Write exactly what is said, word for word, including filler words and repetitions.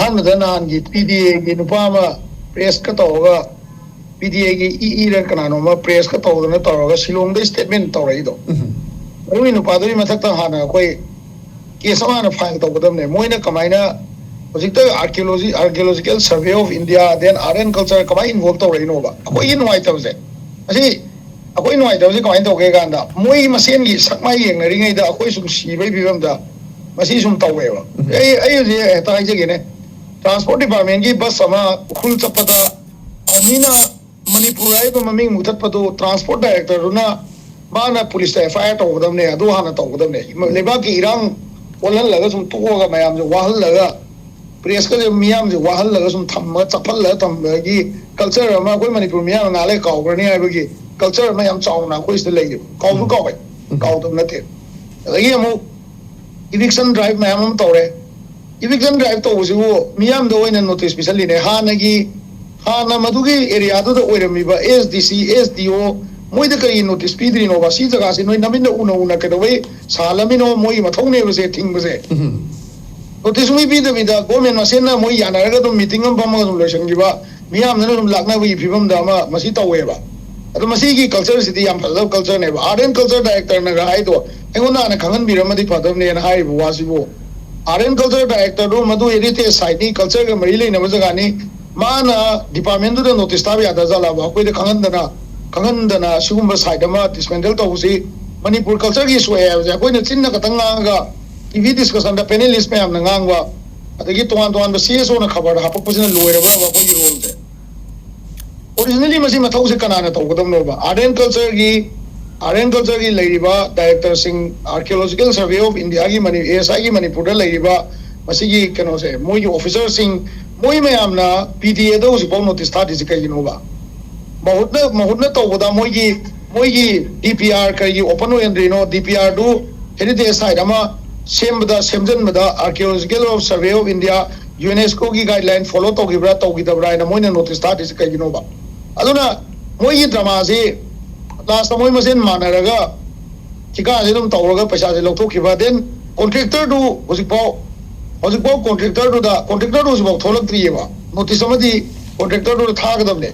ꯑꯍꯥꯟꯕꯗ ꯅꯍꯥꯟꯒꯤ ꯄꯤ ꯗꯤ ꯑꯦꯒꯤ ꯅꯨꯄꯥ ꯑꯃ ꯄ꯭ꯔꯦꯁꯀ ꯇꯧꯔꯒ, ꯄꯤ ꯗꯤ ꯑꯦꯒꯤ ꯏ ꯏꯔ ꯀꯅꯥꯅꯣꯝꯃ ꯄ꯭ꯔꯦꯁꯀ ꯇꯧꯗꯅ ꯇꯧꯔꯒ ꯁꯤꯂꯣꯡꯗ ꯁ꯭ꯇꯦꯠꯃꯦꯟ ꯇꯧꯔꯛꯏꯗꯣ, ꯃꯔꯨꯏ ꯅꯨꯄꯥꯗꯨꯒꯤ ꯃꯊꯛꯇ ꯍꯥꯟꯅ ꯑꯩꯈꯣꯏ ꯀꯦꯁ ꯑꯃ ꯍꯥꯟꯅ ꯐꯥꯏꯜ ꯇꯧꯒꯗꯕꯅꯦ꯫ ꯃꯣꯏꯅ ꯀꯃꯥꯏꯅ ꯍꯧꯖꯤꯛꯇ archaeology, Archaeological Survey of India, then Art and Culture ꯀꯃꯥꯏꯅ ꯏꯟꯚꯣꯜꯕ ꯇꯧꯔꯛꯏꯅꯣꯕ? ꯑꯩꯈꯣꯏꯒꯤ ꯅꯨꯡꯉꯥꯏꯇꯕꯁꯦ ꯑꯁꯤ, ꯑꯩꯈꯣꯏ ꯅꯨꯡꯉꯥꯏꯇꯕꯁꯦ ꯀꯃꯥꯏꯅ ꯇꯧꯒꯦ ꯀꯥꯟꯗ, ꯃꯣꯏ ꯃꯁꯦꯟꯒꯤ ꯁꯛ ꯃꯥꯏ ꯌꯦꯡꯅꯔꯤꯉꯩꯗ ꯑꯩꯈꯣꯏ ꯁꯨꯝ ꯁꯤꯕꯒꯤ ꯐꯤꯕꯝꯗ ꯃꯁꯤ ꯁꯨꯝ ꯇꯧꯋꯦꯕ꯫ ꯑꯩ ꯑꯩ ꯍꯧꯖꯤꯛ ꯍꯦꯛꯇ ꯍꯥꯏꯖꯒꯦꯅꯦ, ꯇ꯭ꯔꯥꯟꯁꯄꯣꯔꯠ ꯗꯤꯄꯥꯔꯠꯃꯦꯟꯒꯤ ꯕꯁ ꯑꯃ ꯎꯈ꯭ꯔꯨꯜ ꯆꯠꯄꯗ ꯑꯥꯔꯃꯤꯅ ꯃꯅꯤꯄꯨꯔ ꯍꯥꯏꯕ ꯃꯃꯤꯡ ꯃꯨꯊꯠꯄꯗꯨ ꯇ꯭ꯔꯥꯟꯁꯄꯣꯔꯠ ꯗꯥꯏꯔꯦꯛꯇꯔꯗꯨꯅ ꯃꯥꯅ ꯄꯨꯂꯤꯁꯇ ꯑꯦꯐ ꯑꯥꯏ ꯑꯥꯔ ꯇꯧꯒꯗꯕꯅꯦ, ꯑꯗꯨ ꯍꯥꯟꯅ ꯇꯧꯒꯗꯕꯅꯦ꯫ ꯂꯩꯕꯥꯛꯀꯤ ꯏꯔꯥꯡ ꯑꯣꯜꯍꯜꯂꯒ ꯁꯨꯝ ꯇꯣꯛꯑꯒ ꯃꯌꯥꯝꯁꯦ ꯋꯥꯍꯜꯂꯒ, ꯄ꯭ꯔꯦꯁꯀꯁꯦ ꯃꯤꯌꯥꯝꯁꯦ ꯋꯥꯍꯜꯂꯒ ꯁꯨꯝ ꯊꯝꯃꯒ ꯆꯞꯍꯜꯂꯒ ꯊꯝꯕꯒꯤ ꯀꯜꯆꯔ ꯑꯃ ꯑꯩꯈꯣꯏ ꯃꯅꯤꯄꯨꯔ ꯃꯤꯌꯥꯝꯅ ꯉꯥꯏꯍꯥꯛ ꯂꯩ ꯀꯥꯎꯈ꯭ꯔꯅꯤ ꯍꯥꯏꯕꯒꯤ ꯀꯜꯆꯔ ꯑꯃ ꯌꯥꯝ ꯆꯥꯎꯅ ꯑꯩꯈꯣꯏ ꯁꯤꯗ ꯂꯩꯌꯦꯕ꯫ ꯀꯥꯎꯁꯨ ꯀꯥꯎꯋꯦ, ꯀꯥꯎꯗꯕ ꯅꯠꯇꯦ꯫ ꯑꯗꯒꯤ ꯑꯃꯨꯛ ꯏꯚꯤꯛꯁꯟ ꯗ꯭ꯔꯥꯏꯚ ꯃꯌꯥꯝ ꯑꯃ ꯇꯧꯔꯦ꯫ ꯏꯚꯤꯛꯁꯟ ꯗ꯭ꯔꯥꯏꯚ ꯇꯧꯕꯁꯤꯕꯨ ꯃꯤꯌꯥꯝꯗ ꯑꯣꯏꯅ ꯅꯣꯇꯤꯁ ꯄꯤꯁꯜꯂꯤꯅꯦ꯫ ꯍꯥꯟꯅꯒꯤ, ꯍꯥꯟꯅ ꯃꯗꯨꯒꯤ ꯑꯦꯔꯤꯌꯥꯗꯨꯗ ꯑꯣꯏꯔꯝꯃꯤꯕ ꯑꯦꯁ ꯗꯤ ꯁꯤ, ꯑꯦꯁ ꯗꯤ ꯑꯣ, ꯃꯣꯏꯗ ꯀꯔꯤ ꯅꯣꯇꯤꯁ ꯄꯤꯗ꯭ꯔꯤꯅꯣꯕ? ꯁꯤ ꯖꯒꯥꯁꯤ ꯅꯣꯏ ꯅꯃꯤꯠꯅ ꯎꯅ ꯎꯅ ꯀꯩꯗꯧꯕꯩ ꯁꯥꯍꯜꯂꯝꯃꯤꯅꯣ? ꯃꯣꯏꯒꯤ ꯃꯊꯧꯅꯦꯕꯁꯦ ꯊꯤꯡꯕꯁꯦ꯫ ꯅꯣꯇꯤꯁ ꯁꯨꯡꯄꯤ ꯄꯤꯗꯕꯤꯗ ꯒꯣꯔꯃꯦꯟ ꯃꯁꯦꯟꯅ ꯃꯣꯏ ꯌꯥꯅꯔꯒ ꯑꯗꯨꯝ ꯃꯤꯇꯤꯡ ꯑꯃ ꯐꯝꯃꯒ ꯑꯗꯨꯝ ꯂꯣꯏꯁꯤꯟꯈꯤꯕ, ꯃꯤꯌꯥꯝꯗꯅ ꯑꯗꯨꯝ ꯂꯥꯛꯅꯕꯒꯤ ꯐꯤꯕꯝꯗ ꯑꯃ ꯃꯁꯤ ꯇꯧꯋꯦꯕ꯫ ꯑꯗꯣ ꯃꯁꯤꯒꯤ ꯀꯜꯆꯔꯁꯤꯗꯤ ꯌꯥꯝ ꯐꯖꯗꯕ ꯀꯜꯆꯔꯅꯦꯕ꯫ ꯑꯥꯔꯠ ꯑꯦꯟ ꯀꯜꯆꯔ ꯗꯥꯏꯔꯦꯛꯇꯔꯅꯒ ꯍꯥꯏꯗꯣ ꯑꯩꯉꯣꯟꯗ ꯍꯥꯟꯅ ꯈꯪꯍꯟꯕꯤꯔꯝꯃꯗꯤ ꯐꯗꯕꯅꯦꯅ ꯍꯥꯏꯔꯤꯕ ꯋꯥꯁꯤꯕꯨ, ꯑꯥꯔꯠ ꯑꯦꯟ ꯀꯜꯆꯔ ꯗꯥꯏꯔꯦꯛꯇꯔꯗꯨ ꯃꯗꯨ ꯍꯦꯔꯤꯇꯦꯖ ꯁꯥꯏꯠꯅꯤ, ꯀꯜꯆꯔꯒ ꯃꯔꯤ ꯂꯩꯅꯕ ꯖꯒꯥꯅꯤ, ꯃꯥꯅ ꯗꯤꯄꯥꯔꯠꯃꯦꯟꯗꯨꯗ ꯅꯣꯇꯤꯁ ꯊꯥꯕ ꯌꯥꯗ ꯖꯥꯠꯂꯕ? ꯑꯩꯈꯣꯏꯗ ꯈꯪꯍꯟꯗꯅ, ꯈꯪꯍꯟꯗꯅ ꯁꯤꯒꯨꯝꯕ ꯁꯥꯏꯠ ꯑꯃ ꯗꯤꯁꯃꯦꯟꯇꯜ ꯇꯧꯕꯁꯤ ꯃꯅꯤꯄꯨꯔ ꯀꯜꯆꯔꯒꯤ ꯁꯣꯛꯑꯦ ꯍꯥꯏꯕꯁꯦ ꯑꯩꯈꯣꯏꯅ ꯆꯤꯟꯅ ꯈꯛꯇꯪ ꯉꯥꯡꯉꯒ, ꯇꯤ ꯚꯤ ꯗꯤꯁꯀꯁꯟꯗ ꯄꯦꯅꯦꯂꯤꯁ ꯃꯌꯥꯝꯅ ꯉꯥꯡꯕ, ꯑꯗꯒꯤ ꯇꯣꯉꯥꯟ ꯇꯣꯉꯥꯟꯕ ꯁꯤ ꯑꯦꯁ ꯑꯣꯅ ꯈꯕꯔꯗ ꯍꯥꯞꯄꯛꯄꯁꯤꯅ ꯂꯣꯏꯔꯕ꯭ꯔꯕ ꯑꯩꯈꯣꯏꯒꯤ ꯔꯣꯜꯁꯦ? ꯑꯣꯔꯤꯖꯤꯅꯦꯜꯂꯤ ꯃꯁꯤ ꯃꯊꯧꯁꯦ ꯀꯅꯥꯅ ꯇꯧꯒꯗꯕꯅꯣꯕ? ꯑꯥꯔꯠ ꯑꯦꯟ ꯀꯜꯆꯔꯒꯤ, ꯑꯥꯔꯠ ꯑꯦꯟ ꯀꯜꯆꯔꯒꯤ ꯂꯩꯔꯤꯕ ꯗꯥꯏꯔꯦꯛꯇꯔꯁꯤꯡ, ꯑꯥꯔꯀꯤꯑꯣꯂꯣꯖꯤꯀꯦꯜ ꯁꯔꯚꯦ ꯑꯣꯐ ꯏꯟꯗꯤꯌꯥꯒꯤ ꯃꯅꯤ-, ꯑꯦ ꯑꯦꯁ ꯑꯥꯏꯒꯤ ꯃꯅꯤꯄꯨꯔꯗ ꯂꯩꯔꯤꯕ ꯃꯁꯤꯒꯤ ꯀꯩꯅꯣꯁꯦ, ꯃꯣꯏꯒꯤ ꯑꯣꯐꯤꯁꯔꯁꯤꯡ, ꯃꯣꯏ ꯃꯌꯥꯝꯅ ꯄꯤ ꯗꯤ ꯑꯦꯗ ꯍꯧꯖꯤꯛꯐꯥꯎ ꯅꯣꯇꯤꯁ ꯊꯥꯗ꯭ꯔꯤꯁꯦ ꯀꯩꯒꯤꯅꯣꯕ? ꯃꯍꯨꯠꯅ, ꯃꯍꯨꯠꯅ ꯇꯧꯕꯗ ꯃꯣꯏꯒꯤ, ꯃꯣꯏꯒꯤ ꯗꯤ ꯄꯤ ꯑꯥꯔ ꯀꯔꯤꯒꯤ ꯑꯣꯄꯟ ꯑꯣꯏꯍꯟꯗ꯭ꯔꯤꯅꯣ? ꯗꯤ ꯄꯤ ꯑꯥꯔꯗꯨ ꯍꯦꯔꯤꯇꯦꯖ ꯁꯥꯏꯠ ꯑꯃ ꯁꯦꯝꯕꯗ, ꯁꯦꯝꯖꯤꯟꯕꯗ Archaeological Survey of India, ꯌꯨꯅꯦꯁꯀꯣꯒꯤ ꯒꯥꯏꯗꯂꯥꯏꯟ ꯐꯣꯂꯣ ꯇꯧꯈꯤꯕ꯭ꯔꯥ, ꯇꯧꯈꯤꯗꯕ꯭ꯔꯥ ꯍꯥꯏꯅ ꯃꯣꯏꯅ ꯅꯣꯇꯤꯁ ꯊꯥꯗ꯭ꯔꯤꯁꯦ ꯀꯩꯒꯤꯅꯣꯕ? ꯑꯗꯨꯅ ꯃꯣꯏꯒꯤ ꯗ꯭ꯔꯃꯥꯁꯤ ꯂꯥꯁꯇ ꯃꯣꯏ ꯃꯁꯦꯟ ꯃꯥꯟꯅꯔꯒ ꯊꯤꯀꯥꯁꯦ ꯑꯗꯨꯝ ꯇꯧꯔꯒ ꯄꯩꯁꯥꯁꯦ ꯂꯧꯊꯣꯛꯈꯤꯕ꯫ ꯗꯦꯟ ꯀꯣꯟꯇ꯭ꯔꯦꯛꯇꯔꯗꯨ ꯍꯧꯖꯤꯛꯐꯥꯎ ꯍꯧꯖꯤꯛꯐꯥꯎ ꯀꯣꯟꯇ꯭ꯔꯦꯛꯇꯔꯗꯨꯗ, ꯀꯣꯟꯇ꯭ꯔꯦꯛꯇꯔꯗꯨ ꯍꯧꯖꯤꯛꯐꯥꯎ ꯊꯣꯛꯂꯛꯇ꯭ꯔꯤꯑꯕ꯫ ꯅꯣꯇꯤꯁ ꯑꯃꯗꯤ ꯀꯣꯟꯇ꯭ꯔꯦꯛꯇꯔꯗꯨꯗ ꯊꯥꯒꯗꯕꯅꯦ꯫